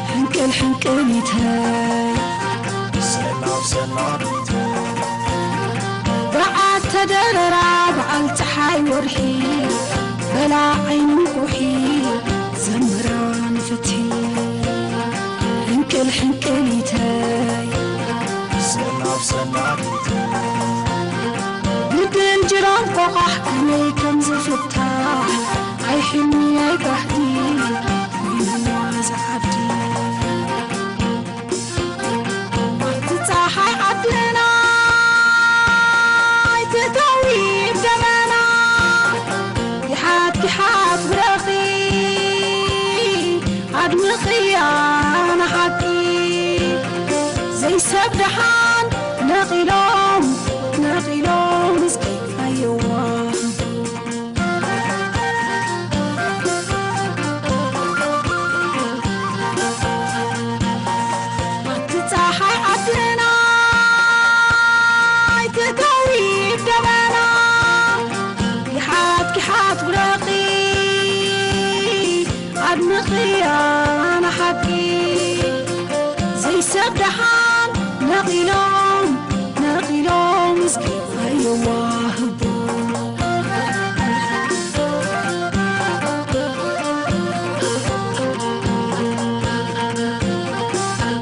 ሕንቅል ሕንቅሊተይ ሰናብ ሰናቢተይ በዓል ተደረራ በዓል ፀሓይ ወርሒ በላ ዓይኒ እንቁሒ ዘምራ ንፍትሒ ሕንቅል ሕንቅሊተይ ሰናብ ሰናቢተይ ግድን ጅራም ቆቓሕ ከመይ ከም ዝፍታሕ ኣይሕልሚ ኣይጋህዲ ኮይንዋ ዝዓዲ ኣብቲ ፀሓይ ዓድና ኣይትእተዊ ደመና ይሓት ይሓት ብረኺ ኣድምኽያ ንሓቂ ዘይሰብ ደሓን ነቒሎም ነቒሎም እስኪ ኣየዋ ኣቲ ፀሓይ ዓድና ኣይትእተዊ ደመና ይሓት ይሓት ብረኺ ኣድምኽያ ንሓቂ ዘይሰብ ደሓን ነቒሎም ነቒሎም እስኪ ኣይዋህቡ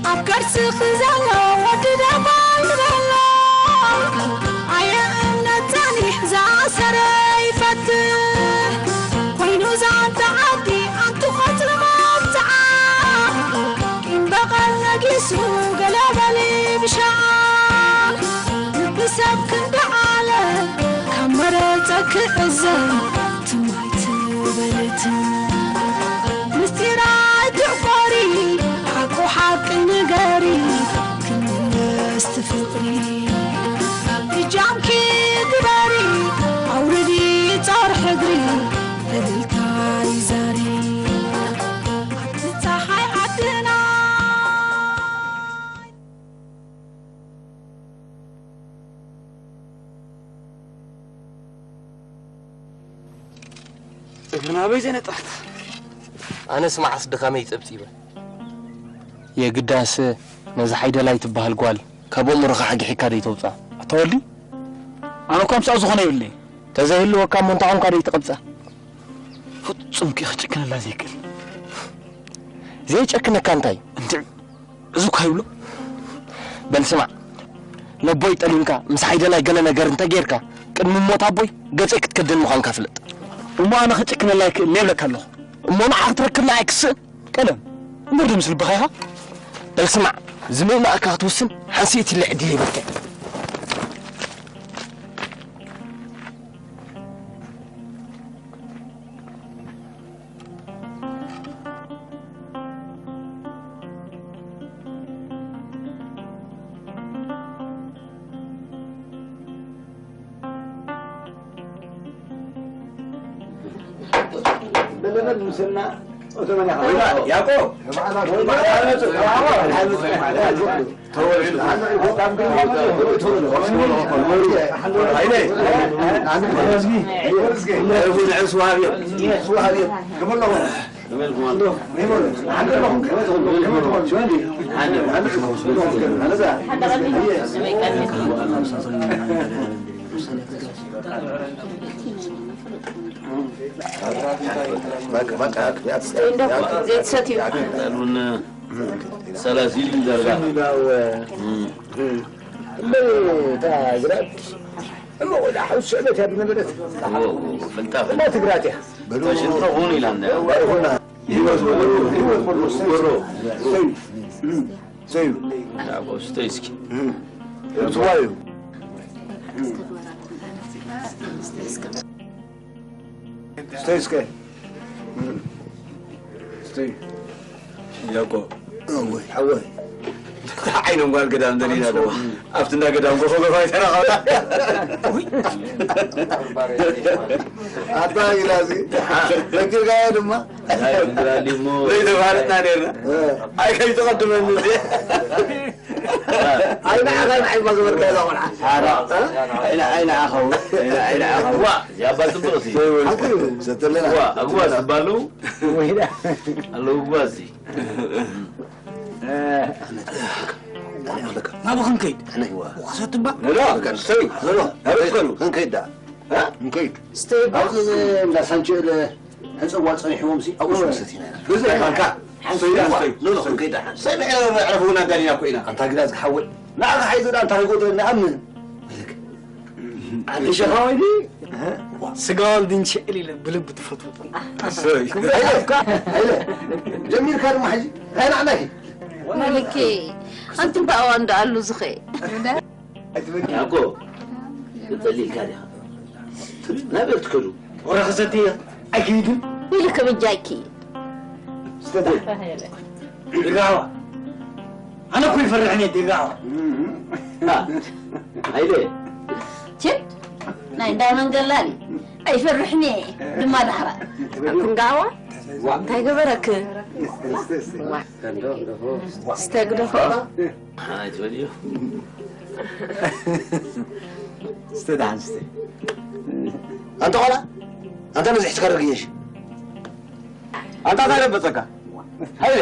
ኣብ ከርስኺ ዘሎ ወዲ ደባል በሎ ኣየ እምነት ጸኒሕ ዝኣሰረ ይፈትሕ ኮይኑ ዛንታ ዓዲ ኣንቲ ቐጽሪ መብጽዓ ቂም በቐል ነጊሱ ገለ በሊ ብሻዓ ልቢ ሰብ ክንዲ ዓለ ካብ መረጸ ክዕዘን ትማይ ትበልት ምስጢር ኣይትዕቆሪ ሓቁ ሓቂ ንገሪ ክምለስ ትፍቕሪ እጃምኪ ግበሪ ኣውርዲ ጾር ሕግሪ እልልታ ይዛሪ ኣብቲ ፀሓይ ዓድና እግርና ኣበይ ዘነጥራት? ኣነስ መዓስ ድኻመይ ጸብጺበ። የግዳስ ነዛ ሓይደላይ ትበሃል ጓል ካብ ኣእምሮኻ ሓጊሒካ ደይተውጽኣ። ኣታ ወልዲ፣ ኣነ እኳ ምስኣ ዝኾነ የብለይ። ተዘይህልወካ እሞ እንታይ ኾንካ ደይትቐብጻ? ፍጹም ከ ክጭክነላ ዘይክእል። ዘይጨክነካ እንታይ? እንድዒ እዚ እኳ ይብሎ። በል ስማዕ፣ ነቦይ ጠሊምካ ምስ ሓይደላይ ገለ ነገር እንተ ጌርካ፣ ቅድሚ ሞት ኣቦይ ገጸይ ክትከድን ምዃንካ ፍለጥ። እሞ ኣነ ክጭክነላ ኣይክእልን እየ እብለካ ኣለኹ። እሞ ንዓ ክትረክብና ኣይክስእን። ቀለም እምበር ዶ ምስ ልብኻ ኢኻ? በል ስማዕ፣ ዝምእማእካ ክትውስን ሓንሲእትለ ዕድል ሂበካ። በለበል ምስልና ያዕቆብ ዘይትሰትዩ ሰላሲል ዳርጋ እታ ግራት እሞ ወደ ሓውስ ሽዕበት እያ ዝነበረት ፍልጣ እና ትግራት እያ ሽንቶ ኹን ኢላ እንዳ ህይወት ወሎ ህይወት ወሎ ወሮ ሰዩ ስተይ እስኪ እትዋዩ ስተይ እስከ ስተይ ያቆ ወይ ሓወይ ዓይኖም ጓል ገዳም ደሊና ድማ ኣብቲ እንዳ ገዳም ጎፈ ጎፋ ይተራኸብና። ኣታ ኢላዚ ፈኪርካዮ ድማ ዘይተፋለጥና ነርና። ኣይ ከይተቐድመኒ እዚ ኣይንዓኻ ንዓይ ማግበርካ እዛ ቆልዓ። ሓራ። ኣይንዓኸው። ዋ፣ እዚኣ እባ ጽቡቕ ሲ። ሓቂ እዩ። ሰተለና። ዋ፣ ኣግዋ ዝበሉ ኣለዉ። ኣግዋ ሲ። ናብኡ ክንከይድ። ዋ። ወኸሰትባ። ኖ፣ ኖ፣ ሰይ፣ ኖ፣ ኖ፣ ናበይ ትኸዱ? ክንከይድ ደኣ። እ? ክንከይድ። ስተይ ባ። ኣብዚ እንዳ ሳንቸል ሕጽዋ ጸኒሕዎም ሲ፣ ኣብኡ ሹም ሰቲና ኢና። ብዘይ ካልካ። ሓንሰይ፣ ሓንሰይ። ኖ፣ ኖ፣ ክንከይድ ደኣ። ሰይ፣ ንዕረፉ፣ ንዕረፉ፣ እውን ኣዳሊና እኮ ኢና። ኣንታ ግዳ ዝሓወል። ንዓኻ ሓይዞ ደኣ እንታይ ይጎድለና? ኣምን። ኣንተ ሸኻወይ ዲ? ስጋ ወልድን ሽዕል ኢለ ብልቢ ትፈትዎ። ኣሰይ። ክብሪ ሃይለ፣ ሃይለ። ጀሚርካ ድማ ሕጂ። እንታይ ናዕናይ? መሊኬ፣ ኣንቲ እምበኣዋ እንዳ ኣሉ ዝኸ። ኣይትበኪ። ኣኮ፣ ትጸሊልካ ዲኻ? ናበይ ትከዱ? ወረ ክሰቲ እያ። ኣይክይድን። ኢሉ ከበጃኪ። ስተት። ደጋዋ። ኣነ እኮ ይፈርሕኒ ደጋዋ። ሃይለ። ችድ፣ ናይ እንዳ መንገላሊ። ኣይፈርሕኒ ድማ ዳሕራ። ኣንትን ጋዋ፣ እንታይ ገበረክ? ዋ። ስተግደፎ። ኣይትበልዮ። ስተ ደሓን ስተ። ኣንተ ቆላ፣ ኣንተ ነዚ ሕትካ ረግየሽ። ኣንታ እንታይ ረበጸካ? ሃይለ፣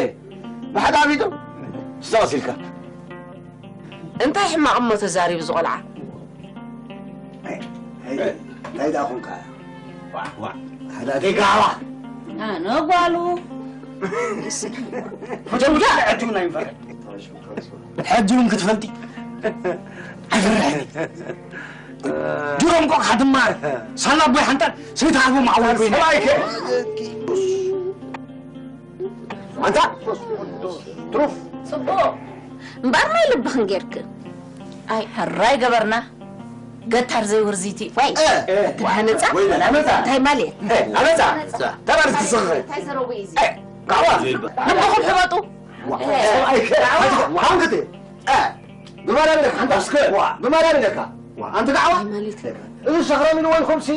ብሓደ ዓቢጡ? ስተ ቀሲልካ። እንታይ ሕማቕ እሞ ተዛሪቡ ዝቖልዓ? እንታይ ደኣ ኾንካ? ዋዕ፣ ዋዕ። ሓደ ኣደይ ጋዋ። ኣነ ጓሉ። ጀምዳ። ዕቱም ናይ ምፈረ። ሕጂ እውን ክትፈልጢ ኣይፍርሕን። ድሮም ቆቕሓ ትማር ሳላ ኣቦይ ሓንጣል ሰይትሃቦ ማዕወል ኮይና። ሰብኣይከ? ኣንታ ትሩፍ። ጽቡቕ። እምበኣር ማይ ልብኽን ጌርክን። ኣይ፣ ሕራይ ገበርና። ገታር ዘይውርዚቲ። ዋይ፣ እ፣ እ፣ እቲ ሃነጻ? ወይ ሃነጻ። እንታይ ማለት? እ፣ ሃነጻ። ተባረክ ትስኽኸ። እንታይ ዘረቡ እዩ እዚ? እ፣ ጋዋ። ልብኹም ሕበጡ። ዋ፣ ሰብኣይ ከ፣ ሃንክቲ። እ፣ ብማርያም ኢለካ፣ ሓንታ። እስከ፣ ዋ። ብማርያም ኢለካ። ዋ፣ ኣንቲ ጋዋ። እንታይ ማለት? እዚ ሸኽራም ኢሉ ወይልኩም ሲ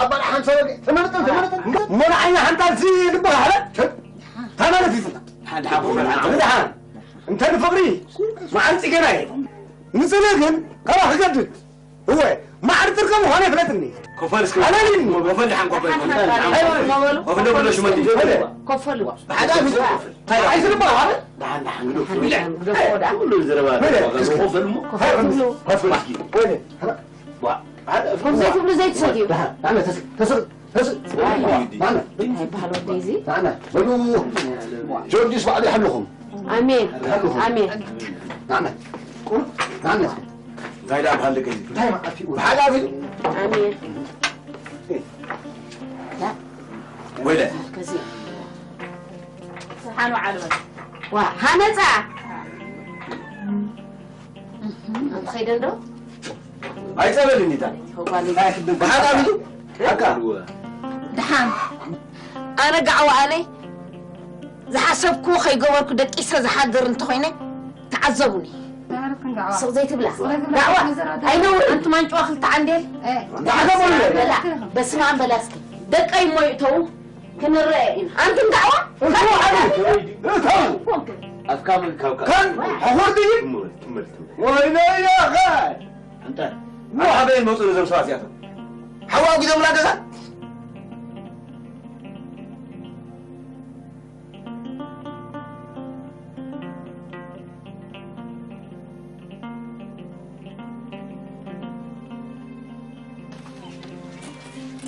ኣባል ሓምሳ ወግዒ። ተመልጥን፣ ተመልጥን። እሞ ንዓይና ሓንታ እዚ ልብኻ ሕበጥ። እንታይ ማለት እዩ? ሓንቲ ሓቦ መልሓንቲ። ሓንቲ ሓን። እንተ ንፍቕሪ መዓር ጽገና እዩ። ንጽልኢ ግን ካባኻ ክገድድ። እወ፣ መዓር ጥርቀ ምዃኑ ኣይፍለጥኒ። ኮፈል እስከ። ኣለኒ። ኮፈል ደሓን ኮፈል። ኮፈል ደሓን ኮፈል። ኮፈል ደሓን ኮፈል። ኮፈል ደሓን ኮፈል። ኮፈል። ብሓደ ኣፍ ይዘ ኮፈል። እንታይ ደሓን? ኣይስልማ፣ ኣረ? ደሓን ደሓን ግደፎ። ደሓን ግደፎ፣ ደሓን። ኩሉ ዘረባ መለ? ኮፈል እሞ። ኮፈል ትብሉ። ኮፈል እስኪ። ወይኔ። ዋ፣ ሓደ እፍ-፣ ከምዚ ትብሉ ዘይትሰትዩ። ደሓን፣ ደሓን፣ ተስ-፣ ተስ-፣ ተስ-፣ ኣይ፣ ደሓን። እንታይ ይበሃል ወደይ እዚ? ደሓን። በሉ፣ ጆርጅስ ባዕሉ ይሓልኹም። ኣሜን። ይሓልኹም። ኣሜን። ደሓን። ደሓን። እንታይ ደኣ በሃል ደቂ እዚ? እንታይ መዓት እዩ? ብሓደ ኣፍ እዩ። ኣሜን። ወይለ። ከዚ። ሰሓኑ ዓልበት። ዋ፣ ሃነጻ። እህም፣ ኣንተ ኸይደ እንዶ? ኣይጸበልን ኢታ። ጓል ብሓዳ ቢሉ? ኣካ። ደሓን። ኣነ ጋዕዋ ኣነ ዝሓሰብኩ ከይገበርኩ ደቂሰ ዝሓድር እንተኾይነ ተዓዘቡኒ። ስቕ ዘይትብላ። ጋዕዋ ኣይነውርን። ኣንቲ ማንጭዋ ክልተ ዓንዴል። ዳዕገ በሉ። በላ። በስመ ኣብ በላ እስኪ። ደቀይ እሞ ይእተዉ። ክንረአ ኢና። ኣንቱም ዳዕዋ እተው፣ ኣበይ? እተው። ኣፍካ ምን ካብካ? ከም ሕኹር ድዩ? ትም በል፣ ትም በል፣ ትም በል። ወይለይ ያኸ! እንታይ? ኖ፣ ኣበይ መጹ ነዞም ሰባት እዚኣቶም? ሓዋ ኣጉዶምላ ገዛ?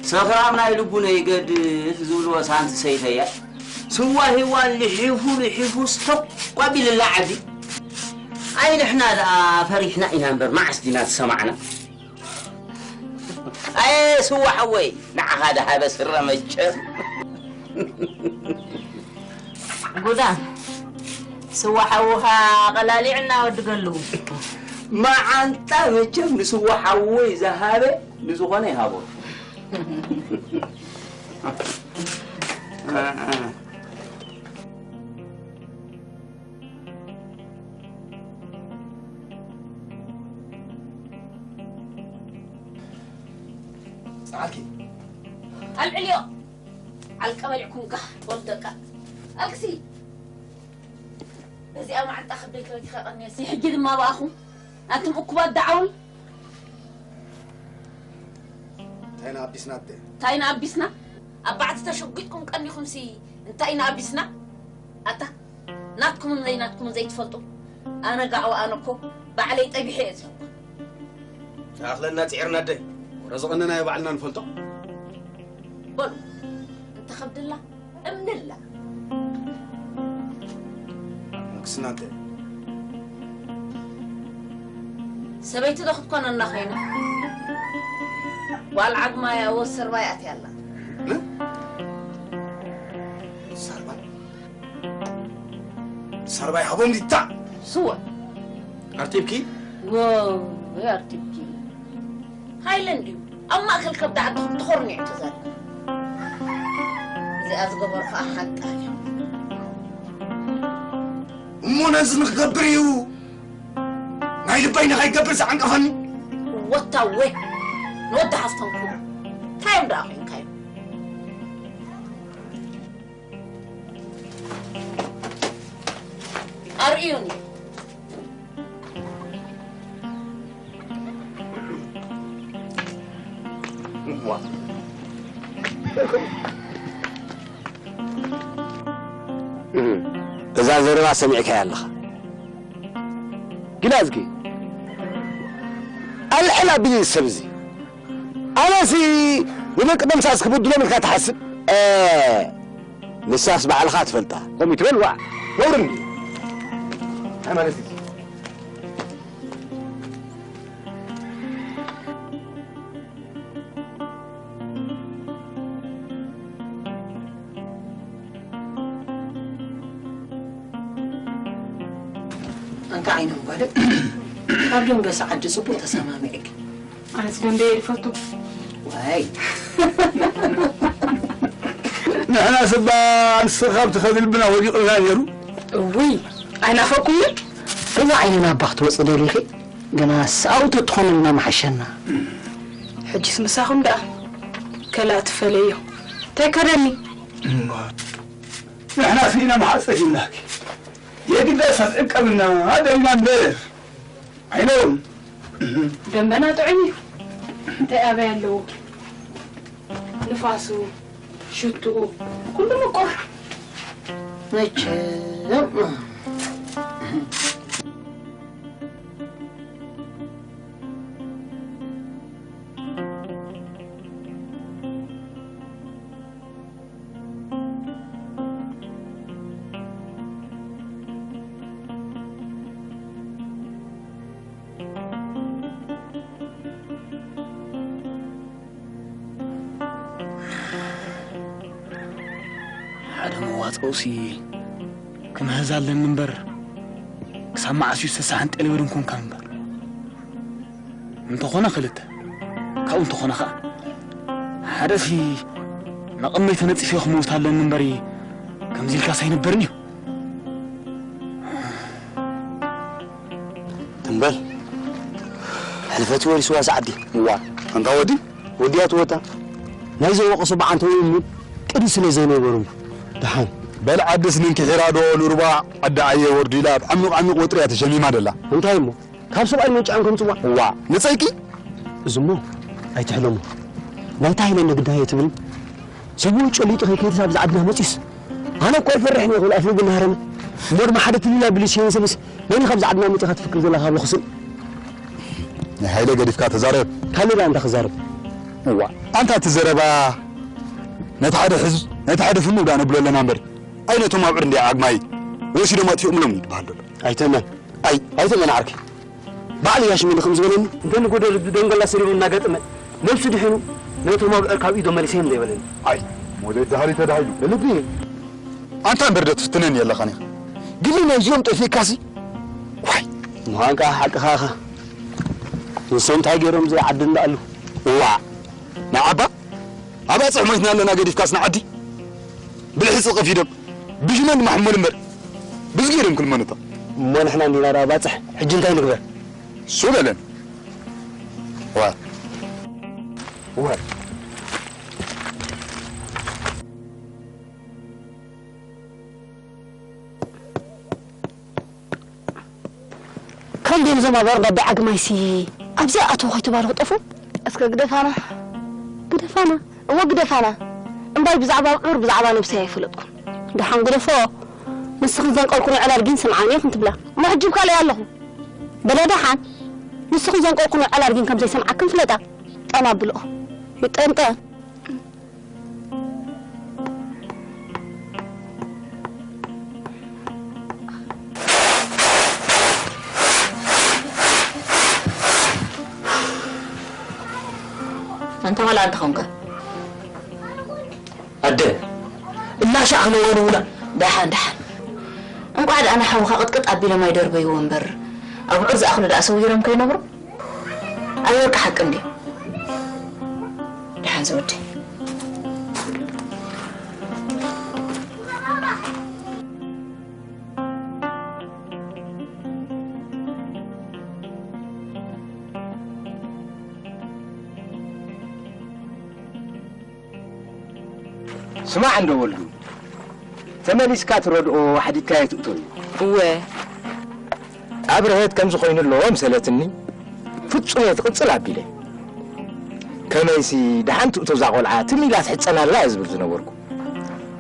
ሰኽራም ናይ ልቡ ነይገድፍ ዝብልዎ ሳንቲ ሰይፈያ፣ ስዋ ሂዋ ልሒፉ ልሒፉ ስተኳ ቢልላ ዓዲ። ኣይ ንሕና ደኣ ፈሪሕና ኢና እምበር መዓስ ዲና ዝሰማዕና? ኣየ ስዋ ሓወይ፣ ንዓኻ ደሃበ ስረ መቸም። ጉዳ ስዋ ሓውኻ ቀላሊዕና ወዲ ገሉ። መዓንጣ መቸም ንስዋ ሓወይ ዝሃበ ንዝኾነ ይሃቦ። ዓልኪ ኣልዕልዮ። ዓልቀ በሊዕኩም ጋህ በሉ ደቃ። ኣልክሲ በዚኣ ማዕንጣ ከብደይ ከበቲኻ ቀኒየሲ። ሕጂ ድማ ብኣኹም ኣንቱም እኩባት ደዓውል። እንታይ ኢና ኣቢስና ኣደ? እንታይ ኢና ኣቢስና? ኣብ ባዕቲ ተሸጒጥኩም ቀኒኹምሲ እንታይ ኢና ኣቢስና? ኣታ ናትኩምን ዘይናትኩምን ዘይትፈልጡ ኣነ ጋዕዋ ኣነ እኮ ባዕለይ ጠቢሐ እየ ዝፈልኩ። ተኣኽለና ጽዒርና ኣደ። ወረ ዝቐነናዮ ባዕልና ንፈልጦ። በሉ እንተኸብድላ እምንላ። ንግስና ኣደ። ሰበይቲ ዶ ክትኮነና ኮይና? ጓል ዓግማያ ወሰርባይ ኣትያ ኣላ። እ? ሰርባይ? ሰርባይ ሃቦም ዲታ? ስወ። ኣርቲብኪ? ወ-፣ ወይ ኣርቲብኪ። ሃይለ እንድዩ ኣብ ማእከል ከብዲ ዓድኹም ተኾርኒዑ ተዛሪቡ። እዚኣ ዝገበሩ ኸኣ ሓንጣ እያ። እሞ ነዚ ንክገብር እዩ። ናይ ልበይ ንኸይገብር ዝዓንቀፈኒ። ወታ ወይ ንወዲ ሃፍቶም ክብሉ። እንታይ እዮም ደኣ ኮይንካዮም? ኣርእዩኒ። እዋ። እዛ ዘረባ ሰሚዕካያ ኣለኻ። ግዳ እዝጊ ኣልዕል ኣቢሉ እዩ ሰብ እዚ። ኣነሲ ንደቂ ደምሳስ ክብድሎም ኢልካ ትሓስብ? እ፣ ንሳስ ባዕልኻ ትፈልጣ። ከምኡ ትበል ዋዕ። ነውሪ እንድዩ። እንታይ ማለት እዩ? ኣንታ ዓይኖም ጓለ፣ ካብ ደንበሳ ዓዲ ጽቡቕ ተሰማሚዕኪ። ኣነስ ደንበ እየ ዝፈቱ። ዋይ። ንሕና ስባ ኣንስኻ ኣብቲ ከብልብና ወዲቕልና ነይሩ። እውይ፣ ኣይናፈቅኩምን? እዛ ዓይኒ ናባ ክትወጽእ ደሊኺ? ገና ሰኣውቲ ትኾኑልና መሓሸና። ሕጂስ ምሳኹም ደኣ ከላእ ትፈለዮ። እንታይ ከደኒ? እምባ። ንሕና ስኢና መሓፀ ይብላኪ። የግዳ ሰብ ዕቀብና ደሊና እምበር። ዓይኖም። ደንበና ጥዑም እዩ። እንታይ ኣበይ ኣለዎ? ንፋሱ፣ ሽትኡ፣ ኩሉ ምቁር። መቸም። ሓደ መዋፅኦሲ ክምሕዝ ኣለኒ እምበር፣ ክሳብ መዓስ እዩ ዝተሳሕን ጤልበድን ኮንካ እምበር? እንተኾነ ክልተ፣ ካብኡ እንተኾነ ኸዓ ሓደሲ መቐመይ ተነፂፈ ክመውት ኣለኒ እምበሪ፣ ከምዚ ኢልካስ ኣይነበርን እዩ። ትም በል። ሕልፈት ወሪስዋ ሰዓዲ። እዋ፣ ኣንታ ወዲ? ወዲያት ወታ። ናይ ዘወቀሶ በዓንተ ወይ እሙ ቅዲ ስለ ዘይነበሩ። ደሓን። በል ዓድስ ንንኪሒራ ዶ ሉርባ ዓዲ ዓየ ወርዱ ኢላ ኣብ ዓሚቕ ዓሚቕ ወጥሪ እያ ተሸሚማ ደላ። እንታይ እሞ? ካብ ሰብኣይ መንጫዕን ከምጽዋ? እዋ፣ ንጸይቂ? እዝሞ ኣይትሕለሙ። ናይታ ሃይለ ንግዳየ ትብል። ሰብኡ ጨሊጡ ከይከይድስ ኣብዚ ዓድና መጺስ። ኣነ እኮ ኣይፈርሕን እየ ክብል ኣፍልቡ እናሃረመ። እሞ ድማ ሓደ ትልላ ብልሽየን ሰብስ መን እዩ ካብዚ ዓድና መጺኻ ትፍክር ዘለኻ ብልኽስን? ናይ ሃይለ ገዲፍካ ተዛረብ። ካልእ ደኣ እንታይ ክዛረብ? እዋ፣ ኣንታ እቲ ዘረባ ነቲ ሓደ ሕዝብ፣ ነቲ ሓደ ፍኑ ደኣ ነብሎ ኣለና እምበር፣ ኣይ ነቶም ኣብዕር እንድያ ዓግማይ ወሲዶም ኣጥፊኦምሎም እዩ ዝበሃል ዘሎ። ኣይተመን። ኣይ፣ ኣይተመን ዓርከይ። በዓል እያሽ መን ከም ዝበለኒ፣ እንተ ንጎደል ደንጎላ ሰሪሩ እናገጠመ ነብሱ ድሒኑ ነቶም ኣብዕር ካብ ኢዶም መሊሰ እዮም ዘይበለኒ። ኣይ፣ ሞዴል ዳህሪ ተዳሂሉ። ልቢ። ኣንታ እምበር ዶ ትፍትነኒ ኣለኻን ኢኻ? ግብሪ ናይዚኦም ጠፊእካሲ? ዋይ። ምዃን ከኣ ሓቅኻ ኢኻ። ንሶም እንታይ ገይሮም ዘይዓዲ እንዳኣሉ? እዋ። ንዓባ? ኣብ ኣጽሕ ሞይትና ኣለና ገዲፍካስ ንዓዲ? ብልሒ ጽቕፍ ኢዶም። ብሽመን ድማ ሕመሉ እምበር። ብዝጊ ኢዶም ክልመኑቶ። እሞ ንሕና እንዲና ደኣ ባጽሕ። ሕጂ እንታይ ንግበር? ሱ በለን። ዋ። እወ፣ ከምዚ ንዞም ኣባር ባቢ ዓግማይሲ ኣብዚ ኣተው ከይተባሉ ክጠፉ። እስከ ግደፋና። ግደፋና? እወ ግደፋና። እምባይ ብዛዕባ ኣብዑር ብዛዕባ ነብሰይ ኣይፈለጥኩን። ደሓን ግደፎ። ንስኽን ዘንቀልኩን ዕላል ግን ስምዓኒ ኢኽን ትብላ። መሕጅብ ካልኣይ ኣለኹ። በለ ደሓን። ንስኽን ዘንቀልኩን ዕላል ግን ከም ዘይሰምዓክን ፍለጣ። ጠና ብልኦ። ይጠንጠን። ኣንታ ዋላ ኣንታ ኾንካ። ኣደ፣ እናሻዕ ክነወንውና። ደሓን፣ ደሓን። እንቋዕ ደኣ ንሓውኻ ቅጥቅጥ ኣቢሎም ኣይደርበይዎ እምበር፣ ኣብዑር ዝኣኽሉ ደኣ ሰዊሮም ከይነብሩ። ኣይ ወርቂ ሓቂ እንድዩ። ደሓን ዝወደይ። ስማዕ እንዶ ወልዱ፣ ተመሊስካ ትረድኦ ሓዲግካዮ ትእቶ እዩ። እወ። ኣብርሀት ከምዚ ኮይኑ ኣለዎ ምሰለትኒ፣ ፍጹም እየ ትቕጽል ኣቢለ። ከመይሲ ደሓን ትእቶ እዛ ቖልዓ ትም ኢላ ትሕጸና ኣላ እየ ዝብል ዝነበርኩ።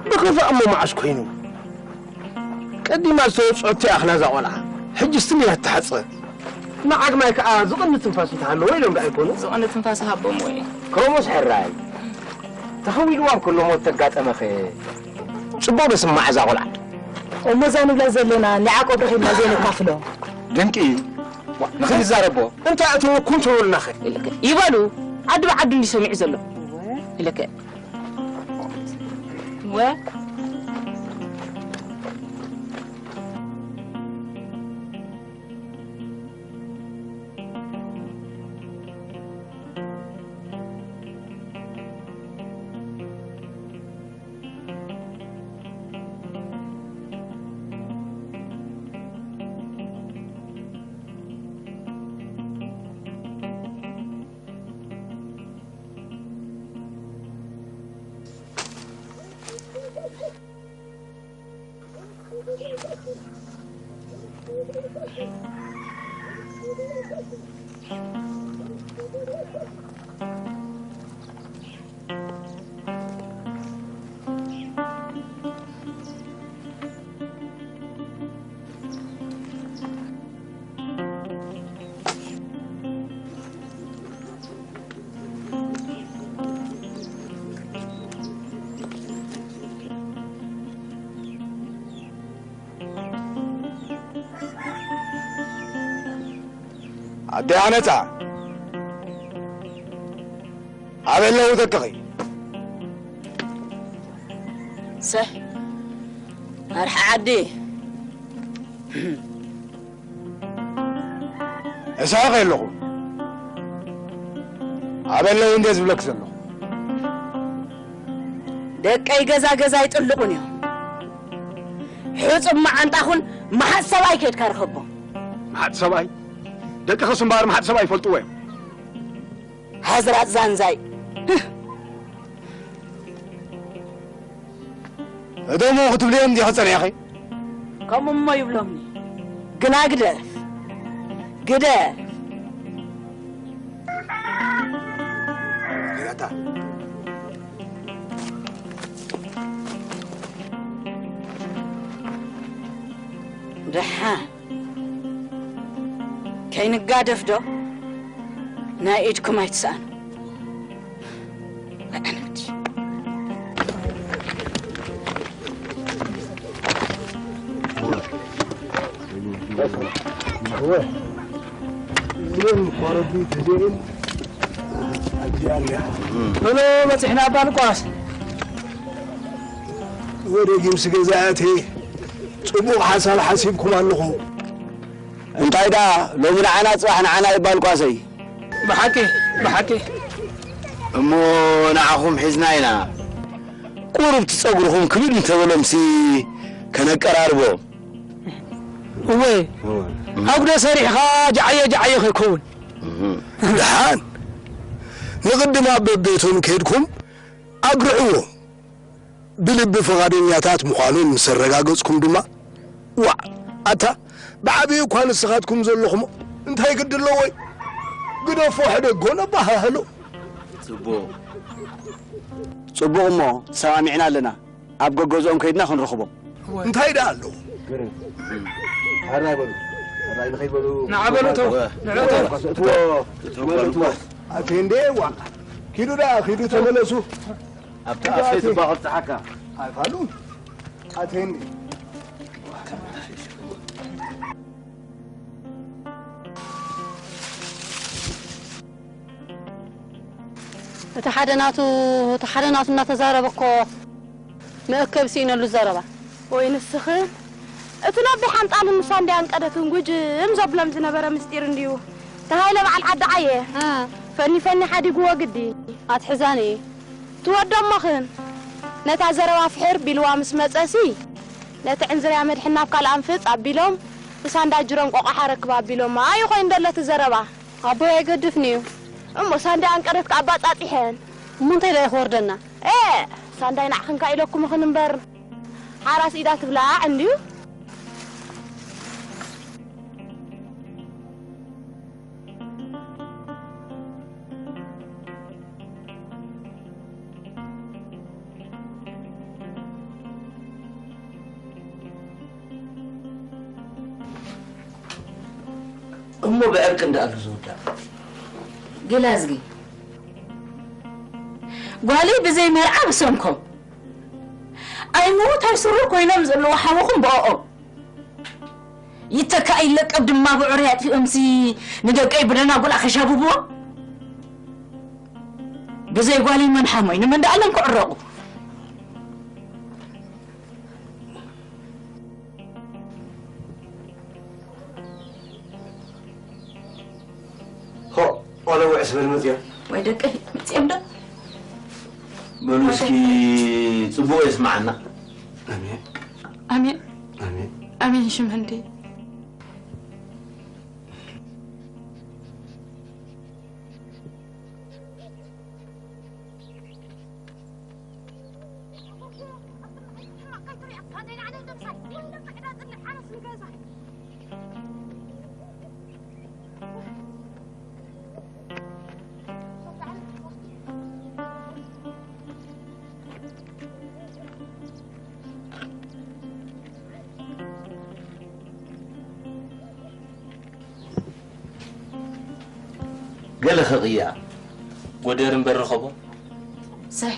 ብኽፋእ እሞ መዓስ ኮይኑ? ቀዲማ ዝተወጽኦቶ እያ ኣኽላ እዛ ቖልዓ። ሕጅስ ትም ኢላ ትተሓጸ። ንዓግማይ ከኣ ዝቕኒ ትንፋስ እንተሃለዎ ኢሎም ደኣ ኣይኮኑ? ዝቕኒ ትንፋስ ሃቦም ወይ? ከምኡስ ሕራይ። ተኸዊልዋም ከሎ ሞት ተጋጠመኸ? ጽቡቕ ዶ ስማዕ እዛ ቖልዓ? እሞ እዛ ንብላ ዘለና ንያዕቆብ ረኺብና ዘይነካፍሎ? ድንቂ። ንኽንዛረቦ። እንታይ እተወኩም ትብሉናኸ? ይበሉ። ዓዲ ብዓዲ እንዲ ሰሚዑ ዘሎ። ኢለከ። ወ- ኣደይ ኣነጻ፣ ኣበይ ኣለዉ ደቅኺ? ሰህ፣ ኣርሓ ዓዲ። እሳኸ ኣለኹ። ኣበይ ኣለዉ እንደ ዝብለኪ ዘለኹ? ደቀይ ገዛ ገዛ ኣይጥልቑን እዮም። ሕጹብ መዓንጣኹን መሓጥ ሰብኣይ ከድካ ርኸቦ። መሓጥ ሰብኣይ? ደቅኽስ እምበኣር መሓጥ ሰብኣይ ይፈልጥዎ እዮም። ሃዝራጥ ዛንዛይ። እደሞ ክትብልዮም እንዲኺ ጸኒሕኺ? ከምኡ እሞ ይብሎምኒ። ግና ግደፍ። ግደፍ። ግደታ። ደሓን። ከይንጋደፍ ዶ? ናይ ኢድኩም ኣይትስኣኑ። ቶሎ በጺሕና ኣባ ሉቃስ። ወደ ጊምስ ገዛእቲ ጽቡቕ ሓሳብ ሓሲብኩም ኣለኹ። እንታይ ደኣ ሎሚ ንዓና ጽባሕ ንዓና ይባል ቋሰይ። ብሓቂ፣ ብሓቂ። እሞ ንዓኹም ሒዝና ኢና። ቁሩብ እቲ ጸጉርኹም ክብድ እንተበሎምሲ ከነቀራርቦ። እወ፣ ኣጉዶ ሰሪሕኻ ጃዓየ ጃዓየ ከይከውን። ደሓን ንቕድም ኣብ በቤቶም ከድኩም ኣግርዕዎም። ብልቢ ፍቓደኛታት ምዃኖም ምስ ኣረጋገጽኩም ድማ፣ ዋዕ፣ ኣታ ብዓቢኡ እኳ ንስኻትኩም ዘለኹሞ፣ እንታይ ግዲ ኣለዎ? ግደፎ፣ ሕደጎ፣ ነባሃህሎ። ጽቡቕ። ጽቡቕ እሞ፣ ተሰማሚዕና ኣለና። ኣብ ገገዝኦም ከይድና ክንረኽቦም። እንታይ ደኣ ኣለዎ? ግርም። ሕራይ በሉ። ሕራይ ንኸይድ በሉ። ንዓ በሉ፣ እተው። ንዓ እተው። እትዎ። እትዎ። እትዎ። ኣቴንዴ፣ ዋ። ኪዱ ደኣ፣ ኪዱ ተመለሱ። ኣብቲ ኣፌ ጽባቕ ኣብጽሓካ። ኣይፋሉን። ኣቴንዴ። እቲ ሓደ ናቱ፣ እቲ ሓደ ናቱ እናተዛረበ እኮ መእከብ ስኢነሉ ዘረባ። ወይ ንስኽን፣ እቲ ነቢሕ ኣምጣልን ንሳንድያን ቀደትን ጉጅም ዘብሎም ዝነበረ ምስጢር እንድዩ። እቲ ሃይለ በዓል ዓዲ ዓየ፣ እ። ፈኒ ፈኒ ሓዲግዎ ግዲ። ኣትሕዛኒ። ትወዶ እሞኽን፣ ነታ ዘረባ ፍሕር ቢልዋ ምስ መጸሲ፣ ነቲ ዕንዝርያ መድሕን ናብ ካልእ ኣንፍጽ ኣቢሎም፣ ንሳንዳ ጅሮም ቆቋሕ ኣረክብ ኣቢሎማ። ኣዩ ኮይኑ ደሎ እቲ ዘረባ። ኣቦይ ኣይገድፍን እዩ። እሞ ሳንዳይ ኣንቀደት ከኣ ኣባጻጺሐን። እሞ እንታይ ደኣ ክወርደና? ኤ፣ ሳንዳይ ንዓኽን ከኣ ኢለኩምኽን እምበር፣ ሓራስ ኢዳ ትብላዕ እንድዩ። እሞ ብዕርቂ እንዳኣሉ ዝውዳእ። ግላዝጊ፣ ጓለይ ብዘይ መርዓ ብሰንኮም ኣይምዉት ኣይስሩር ኮይኖም ዘለዉ ሓውኹም ብኦኦም ይተካእ ይለቀብ ድማ ብዕሩይ ኣጥፊኦምሲ ንደቀይ ብደናጉላ ከሻብብዎም። ብዘይ ጓለይ መን ሓሞይ ንመን ደኣሎም ክዕረቑ። ሆ፣ ቆሎ ውዕስ በል መጽዮም። ወይ ደቀይ፣ መጽዮም ዶ? በሉ እስኪ ጽቡቕ የስምዓና። ኣሜን። ኣሜን። ኣሜን። ኣሜን ሽም ህንዲ። ገለ ከቕያ። ጎደር እምበር ርኸቦ። ሰይ፣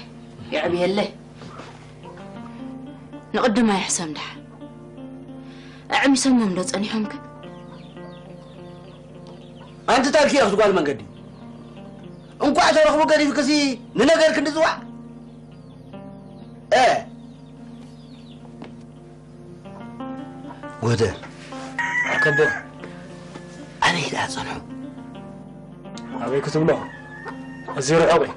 የዕብየለይ። ንቕድማ ይሕሰም ደሓ። ኣዕሚሶሞም ዶ ጸኒሖም ከ? ኣንቲ ታርኪ ኢኺ ጓል መንገዲ። እንቋዕ ተረኽቡ ገዲፍክሲ ንነገር ክንዲ ዝዋዕ። እ። ጎደር። ኣከቦ። ኣበይ ደኣ ጸንሑ? ኣበይ ክትብሎ? ኣዝዩ ርሑቕ እዩ።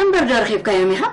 እምበር ዶ ረኺብካዮም ኢኻ?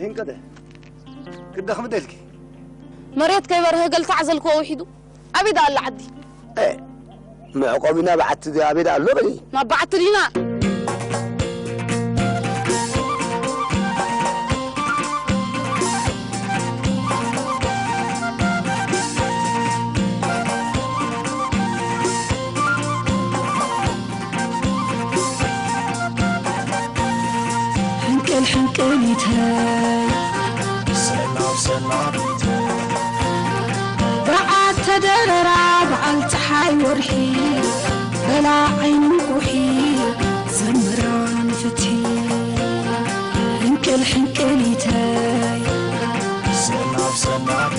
ህንቀደ ክደኽም ደልኪ። መሬት ከይበርሀ ገልታዕ ዘልክዎ ውሒዱ። ኣበይ ደኣ ኣላ ዓዲ? እ፣ መዕቆቢና በዓቲ ኣበይ ደኣ ኣሎ በሊ። ናብ በዓቲ ዲና። ሕንቅል ሕንቅሊተይ ሰላም ሰላም በዓል ተደረራ በዓል ፀሓይ ወርሒ በላ ዓይኒ ኩሒ ዘምራ ንፍትሒ ሕንቅል ሕንቅሊተይ ሰላም ሰላም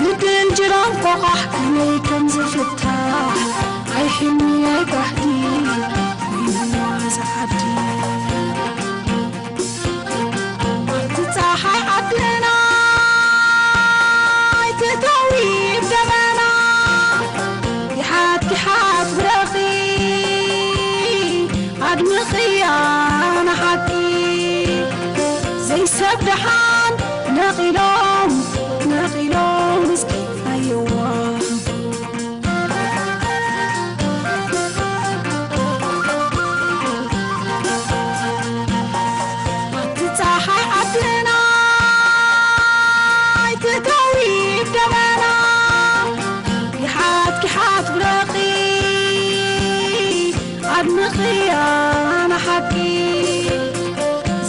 ብድል ጅራም ቆቓሕ ከመይ ከም ዝፍታሕ ኣይሕልሚ ኣይጋህዲ ወይንዋ ዝዓዲ ኣብቲ ፀሓይ ዓድና ኣይትእተዊ ደበና ጊሓት ጊሓት ብረኺ ኣድምኽያ ንሓቂ ዘይሰብ ደሓን ነቒሎም ነቒሎም እስኪ ኣየዋ ኣብቲ ፀሓይ ዓድና ኣይትእተዊ ደበና ጊሓት ጊሓት ብረኺ ኣድምኽያ ንሓቂ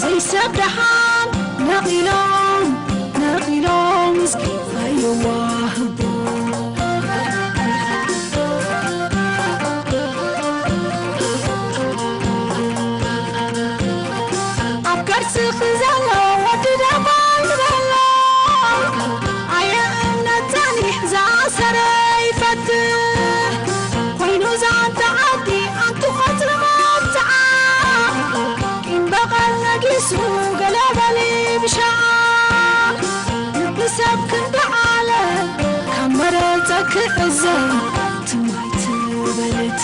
ዘይሰብ ደሓን ነቒሎም ነቒሎም እስኪ ኣይዋህቦ ኣብ ከርስኺ ዘሎ ወዲ ደባል ዝበሎ ኣየ እምነት ጸኒሕ ዝኣሰረ ይፈትሕ ኮይኑ ዛንታ ዓዲ ኣንቲ ቐትሪ መብጽዓ ቂም በቐል ነጊሱ ገለ በሊ ብሻዓ ልቢ ሰብ ክንዲ ዓለ ካብ መረጸ ክዕዘብ ትማይ ትበልት